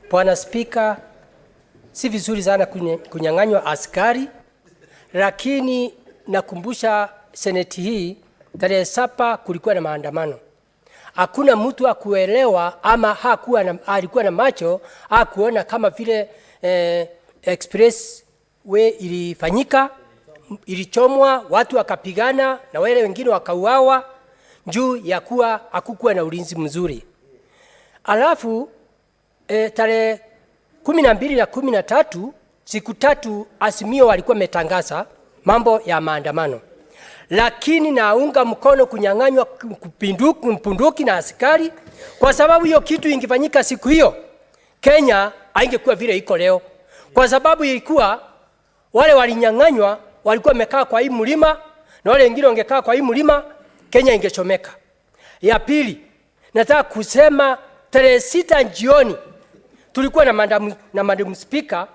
Bwana Spika, si vizuri sana kunyang'anywa askari, lakini nakumbusha seneti hii, tarehe 7 kulikuwa na maandamano. Hakuna mtu akuelewa ama hakuwa na, alikuwa na macho hakuona kama vile expressway ilifanyika, ilichomwa, watu wakapigana na wale wengine wakauawa juu ya kuwa hakukuwa na ulinzi mzuri. Alafu tarehe 12 na 13, siku 3, Azimio walikuwa wametangaza mambo ya maandamano, lakini naunga mkono kunyang'anywa bunduki na askari, kwa sababu hiyo kitu ingefanyika siku hiyo, Kenya haingekuwa vile iko leo, kwa sababu ilikuwa wale walinyang'anywa walikuwa wamekaa kwa hii mlima na wale wengine wangekaa kwa hii mlima, Kenya ingechomeka. Ya pili, nataka kusema tarehe 6 jioni tulikuwa na madam Speaker,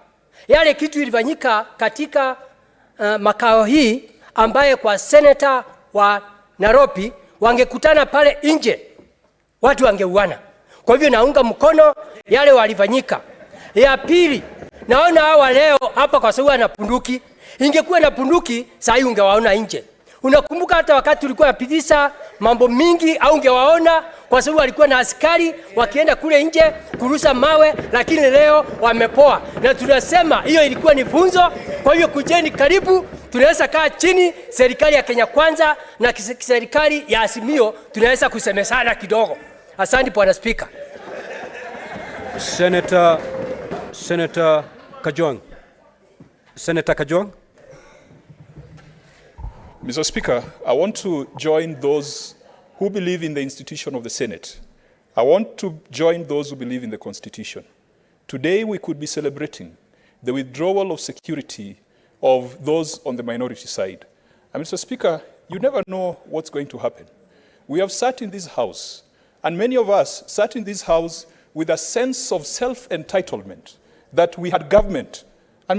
yale kitu ilifanyika katika makao hii ambaye kwa seneta wa Nairobi wangekutana pale nje, watu wangeuana. Kwa hivyo naunga mkono yale walifanyika. Ya pili, naona hawa leo hapa kwa sababu ana bunduki. Ingekuwa na bunduki saa hii ungewaona nje. Unakumbuka hata wakati tulikuwa napitisha mambo mingi au ungewaona kwa sababu walikuwa na askari wakienda kule nje kurusha mawe, lakini leo wamepoa, na tunasema hiyo ilikuwa ni funzo. Kwa hiyo kujeni karibu, tunaweza kaa chini, serikali ya Kenya Kwanza na serikali ya Azimio, tunaweza kusemesana kidogo. Asante, Bwana Spika. Senator Kajwang. Senator Kajwang. Mr. Speaker, I want to join those who believe in the institution of the Senate. I want to join those who believe in the Constitution. Today, we could be celebrating the withdrawal of security of those on the minority side. And Mr. Speaker, you never know what's going to happen. We have sat in this house, and many of us sat in this house with a sense of self entitlement that we had government.